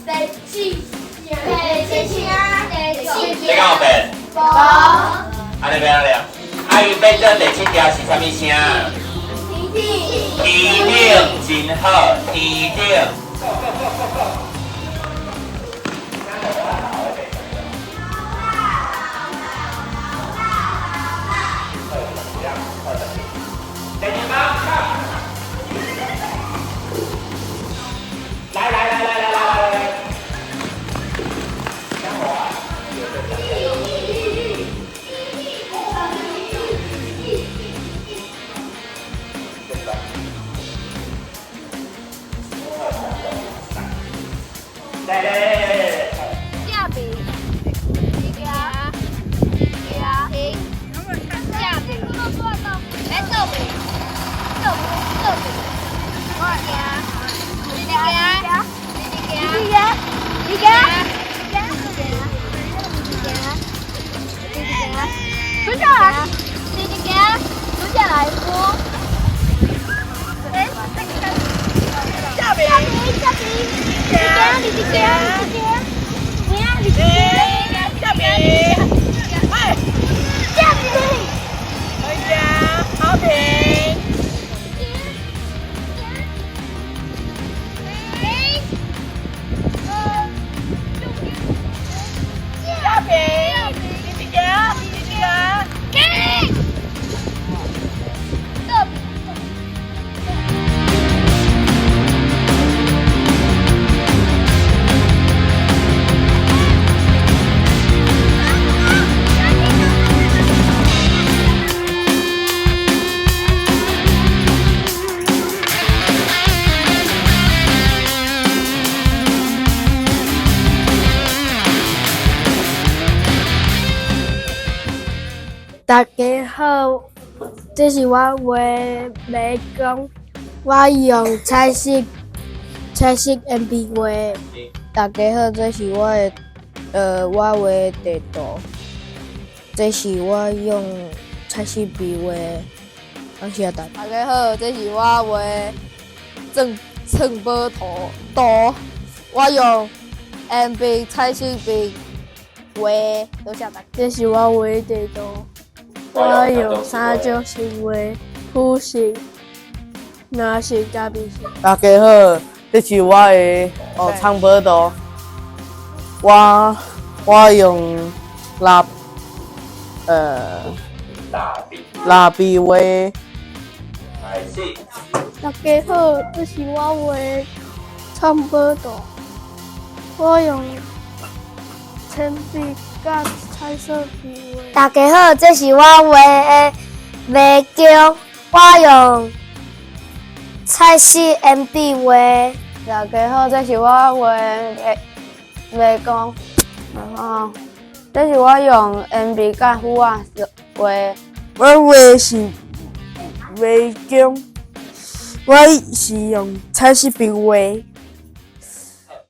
第七第七声，第七这敢有变？无。按呢欲按怎念？啊，伊变做第七条是啥物声？天天顶，真好，天顶。来来来来来来来来。来来来来来。正面，行，行，停，正面，来倒面，倒面，倒面，行，直直行，直直行，直直行，直直行，直直行，坐下來，直直行，坐下來，五，正面，正面，直直行，直直行，直直行，直直行，正面，哎，正面。回家，好停。正面，直直行，直直行。大家好，這是我畫的迷宮，我用彩色鉛筆畫的。大家好，這是我的我畫的地圖，這是我用彩色筆畫的。感謝大家。大家好，這是我畫的藏寶圖，我用鉛筆、彩色筆畫。多謝大家。這是我畫的地圖，我用三種色畫，灰色、藍色佮白色。大家好，這是我的藏寶圖，我用蠟筆畫。開始。大家好，這是我畫的藏寶圖，我用鉛筆佮彩色筆畫。大家好，這是我畫的迷宮，我用彩色鉛筆畫。大家好，這是我畫的迷宮，然後這是我用鉛筆佮筆仔畫。我畫的是迷宮，我是用彩色筆畫。